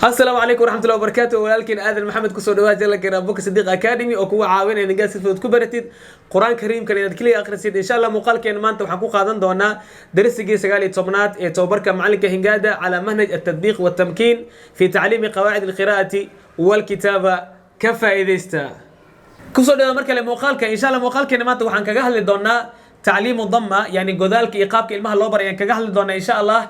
Asalaamu calaykum waraxmatullahi wabarakaatu. Walaalkiin Aadan Maxamed, kusoo dhawaad channelkeena Abubakar Sidiiq Academy oo kuga caawinaya inaad si fudud ku baratid Qur-aanka Kariimkan, inaad keliya akhrisid, insha Allah. Muuqaalkeena maanta waxaan ku qaadan doonaa darsigii 19aad ee tababarka macalinka hingaada calaa manhaj التطبيق والتمكين في تعليم قواعد القراءة والكتابة. Ka faa'iidaysta. Kusoo dhawaad mar kale muuqaalka, insha Allah. Muuqaalkeena maanta waxaan kaga hadli doonaa tacliimu damma, yani godaalka iyo qaabka ilmaha loo baray ayaan kaga hadli doonaa, insha Allah.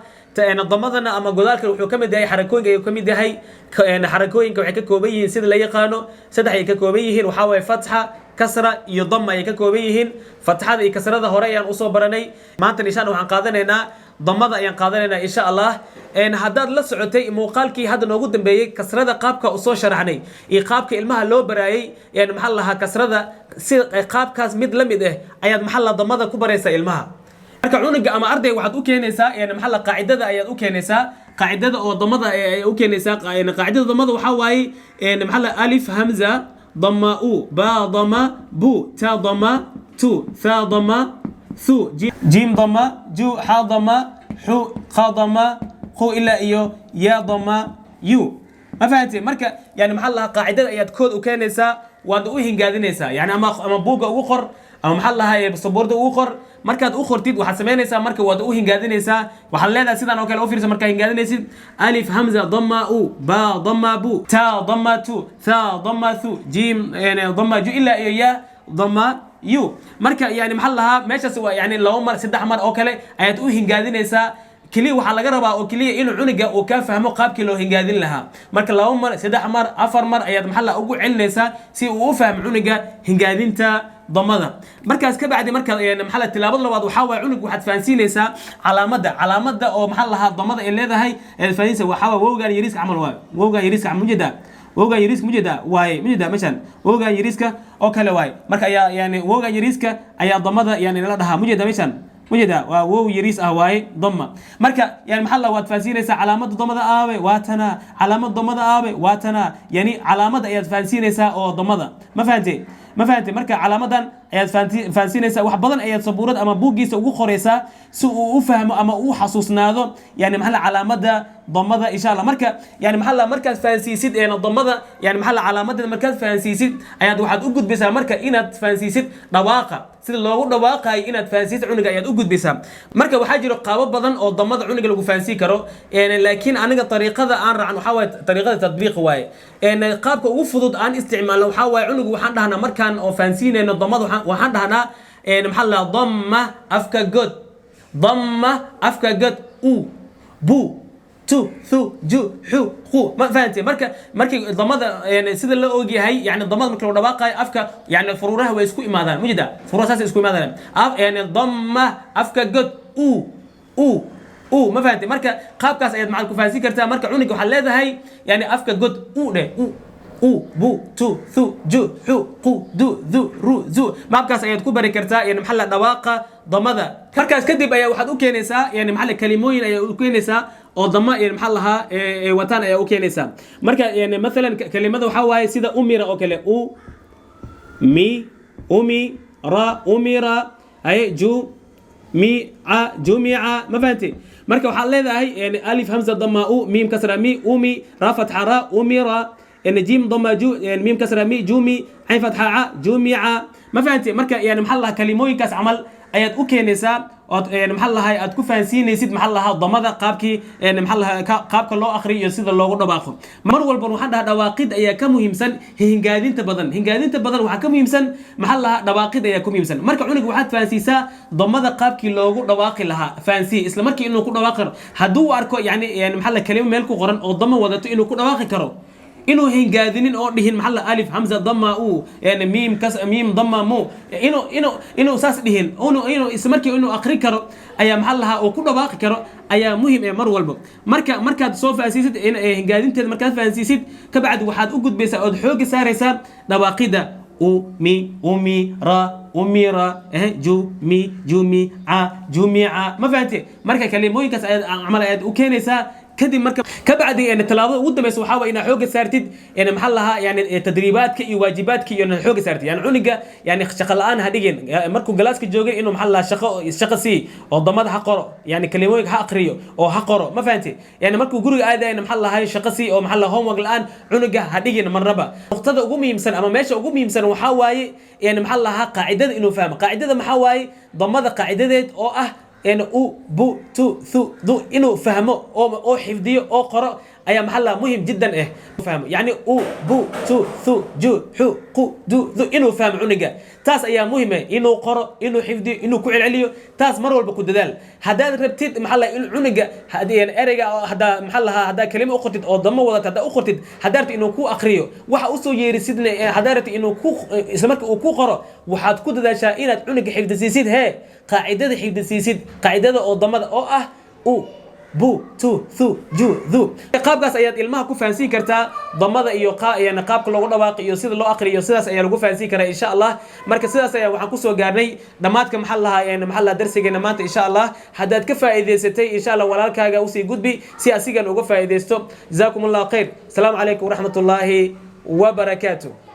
Damadana ama godaalka wuxuu ka mid yahay xarakooyinka ayuu ka mid yahay. Xarakooyinka waxay ka kooban yihiin, sida la yaqaano, saddex ay ka kooban yihiin. Waxaa waaye fatxa, kasra iyo dama ayay ka kooban yihiin. Fatxada iyo kasrada hore ayaan usoo baranay. Maanta, insha Allah, waxaan qaadanaynaa damada ayaan qaadanaynaa, insha Allah. Haddaad la socotay muuqaalkii hadda noogu dambeeyey, kasrada qaabka usoo sharaxnay iyo qaabka ilmaha loo baraayey, yani maxaa la lahaa, kasrada si qaabkaas mid la mid ah ayaad, maxaa la, damada ku baraysaa ilmaha. Marka cunuga ama ardayga waxaad u keenaysaa, yani maxaa la, qaacidada ayaad u keenaysaa, qaacidada oo damada ay u keenaysaa. Yani qaacidada damada waxaa waaye, yani maxaa la, alif hamza dama u, ba dama bu, ta dama tu, tha dama thu, jim dama ju, xa dama xu, qa dama qu, ilaa iyo ya dama yu. Ma fahanteen? Marka, yani maxaa la lahaa, qaacidada ayaad kood u keenaysaa, waad u hingaadinaysaa, yani ama buugga ugu qor ama, maxaa la lahaa, sabuurda ugu qor. Markaad u qortid, waxaad samaynaysaa, marka waad u hingaadinaysaa, waxaad leedahay sidaan oo kale. U fiirsa markaa hingaadinaysid: alif hamza dama u, ba dama bu, ta dama tu, tha dama thu, jim yani dama ju, ilaa iyo ya dama yu. Marka, yani maxaa la lahaa, meeshaas waa yani laba mar, saddex mar oo kale ayaad u hingaadinaysaa. Keliya waxaa laga rabaa oo keliya inuu cunuga uu ka fahmo qaabkii loo hingaadin lahaa. Marka laba mar, saddex mar, afar mar ayaad, maxaa la, ugu celinaysaa si uu u fahmo cunuga hingaadinta damada. Markaas ka bacdi, marka maxaa la, tilaabada labaad waxaa waaye, cunug waxaad fahansiinaysaa calaamadda oo, maxaa la lahaa, damada ay leedahay ayaad fahansiinaysaa. Waxaa waaye wowgan yariiska camal waaye, wowgan yariiska camal, mujeedaa? Wowgan yariiska mujeedaa waaye, mujeedaa meeshan wowgan yariiska oo kale waaye. Marka ayaa yani wowgan yariiska ayaa damada yani la dhahaa. Mujeedaa meeshan? Mujeeda? Waa wow yariis ah waaye dama. Marka, yani maxaa la, waad fahansiinaysaa calaamada damada. Aabe, waa tana calaamada damada. Aabe, waa tana. Yani calaamada ayaad fahansiinaysaa oo damada. Ma fahante? Ma fahante? Marka calaamadan ayaad fahansiinaysaa. Wax badan ayaad sabuurad ama buuggiisa ugu qoraysaa si uu u fahmo ama uu xasuusnaado, yani maxaa la, calaamada damada, insha Allah. Marka, yani maxaa la, markaad fahansiisid een damada, yani maxaa la, calaamada markaad fahansiisid, ayaad waxaad u gudbaysaa marka inaad fahansiisid dhawaaqa, sida loogu dhawaaqayo inaad fahansiisid cunuga ayaad u gudbaysaa. Marka waxaa jiro qaabo badan oo damada cunuga lagu fahansiin karo, laakiin aniga tariiqada aan raacan waxaa waaye tariiqada tadbiiq waaye. Qaabka ugu fudud aan isticmaalno waxaa waaye, cunuga waxaan dhahnaa, markaan oo fahansiinayno damada, waxaan dhahnaa, maxaa la, damma afka god, damma afka god, u, bu, tu, thu, ju, xu, qu. Ma fahantay? Marka markii damada, yani sida la ogyahay, yani damada marka lagu dhawaaqayo, afka, yani furuuraha way isku imaadaan. Mujida furuuraha saasay isku imaadaan. Af, yani damma afka god, u, u, u. Ma fahantay? Marka qaabkaas ayaad macal ku fahansiin kartaa. Marka cunuga waxaad leedahay, yani afka god, u dheh, u, u, bu, tu, thu, ju, xu, qu, du, du, ru, zu. Maabkaas ayaad ku bari kartaa, yani maxaa la, dhawaaqa damada. Markaas kadib ayaa waxaad u keenaysaa, yani maxaa la, kalimooyin ayaa u keenaysaa oo dama, yani maxaa lahaa, wataan ayaa u keenaysaa. Marka, yani mathalan, kelimada waxaa waaye sida umira oo kale: u, mi, umi, ra, umira, ay, ju, mi, ca, jumica. Ma fahanti? Marka waxaad leedahay, yani alif hamza dama u, miim kasra mi, umi, ra fatxa ra, umira, yani jim dama ju, yani miim kasra mi, jumi, cayn fatxa ca, jumica. Ma fahanti? Marka, yani maxaa lahaa, kalimooyinkaas camal ayaad u keenaysaa ood, yani maxaa lahaa, aad ku fahansiinaysid, maxaa lahaa, damada qaabkii, yani maxaa lahaa, qaabka loo akhriyo iyo sida loogu dhawaaqo. Mar walba waxaan dhahaa, dhawaaqid ayaa ka muhiimsan hingaadinta badan. Hingaadinta badan waxaa ka muhiimsan, maxaa lahaa, dhawaaqid ayaa ka muhiimsan. Marka cunuga waxaad fahansiisaa damada qaabkii loogu dhawaaqi lahaa. Fahansiiya isla markii inuu ku dhawaaqi karo. Hadduu arko yani maxaa la, kalimo meel ku qoran oo dama wadato, inuu ku dhawaaqi karo, inuu hingaadinin oo dhihin, maxaa la, alif hamza dama u, yani miim kas, miim dama mu, inuu saas dhihin, inuu isla markii inuu akhri karo ayaa, maxaa lahaa, uu ku dhawaaqi karo ayaa muhiim ee mar walba. Marka markaad soo fahansiisid hingaadinteeda, markaad fahansiisid kabacdi, waxaad u gudbaysaa ood xooga saaraysaa dhawaaqida: u, mi, umi, ra, umira, ju, mi, jumi, ca, jumica. Ma fahante? Marka kalimooyinkaas ayaad camal ayaad u keenaysaa. Kadib marka kabacdi yani tallaabada ugu dambeysa waxaa waye inaad xoogga saartid, yani maxaa lahaa, yani tadriibaadka iyo waajibaadka iyo inaad xoogga saartid. Yani cunuga yani shaqo la'aan ha dhigin. Markuu galaaska joogay inuu maxaa lahaa shaqo sii oo damada ha qoro, yani kalimooyinka ha aqriyo oo ha qoro. Ma fahanti? Yani markuu guriga aadayna maxaa lahaa shaqo sii oo maxaa lahaa homework la'aan cunuga ha dhigin marnaba. Nuqtada ugu muhiimsan ama meesha ugu muhiimsan waxaa waaye, yani maxaa lahaa, qaacidada inuu fahmo. Qaacidada maxaa waaye? Damada qaacidadeed oo ah yani u, bu, tu, thu, du, inuu fahmo oo xifdiyo oo qoro ayaa maxaa lahaa muhim jiddan fahmo. Yani u, bu, tu, thu, ju, xu, qu, du, du, inuu fahmo cunuga taas ayaa muhim ah, inuu qoro, inuu xifdiyo, inuu ku celceliyo. Taas mar walba ku dadaal. Haddaad rabtid maxaa lahaa in cunuga yani ereyga haddaa maxaa lahaa haddaa kelimo u qortid oo damo wadata haddaa u qortid, haddaa rabtid inuu ku aqriyo, waxa usoo yeerisidna, haddaa rabtid inuu ku isla marka uu ku qoro, waxaad ku dadaashaa inaad cunuga xifdisiisid hee qaacidada, xifdisiisid qaacidada oo damada oo ah u, bu, tu, thu, ju, du. Qaabkaas ayaad ilmaha ku fahansiin kartaa damada iyo yani qaabka loogu dhawaaqo iyo sida loo aqriyo. Sidaas ayaa lagu fahansiin karaa, insha Allah. Marka sidaas ayaa waxaan kusoo gaarnay dhammaadka maxaa lahaa yani maxaa lahaa darsigeena maanta, insha Allah. Haddaad ka faa'iidaysatay, insha Allah, walaalkaaga usii gudbi si asigan uga faa'iidaysto. Jazaakum Allahu khayr. Asalaamu calaykum waraxmat ullaahi wabarakaatu.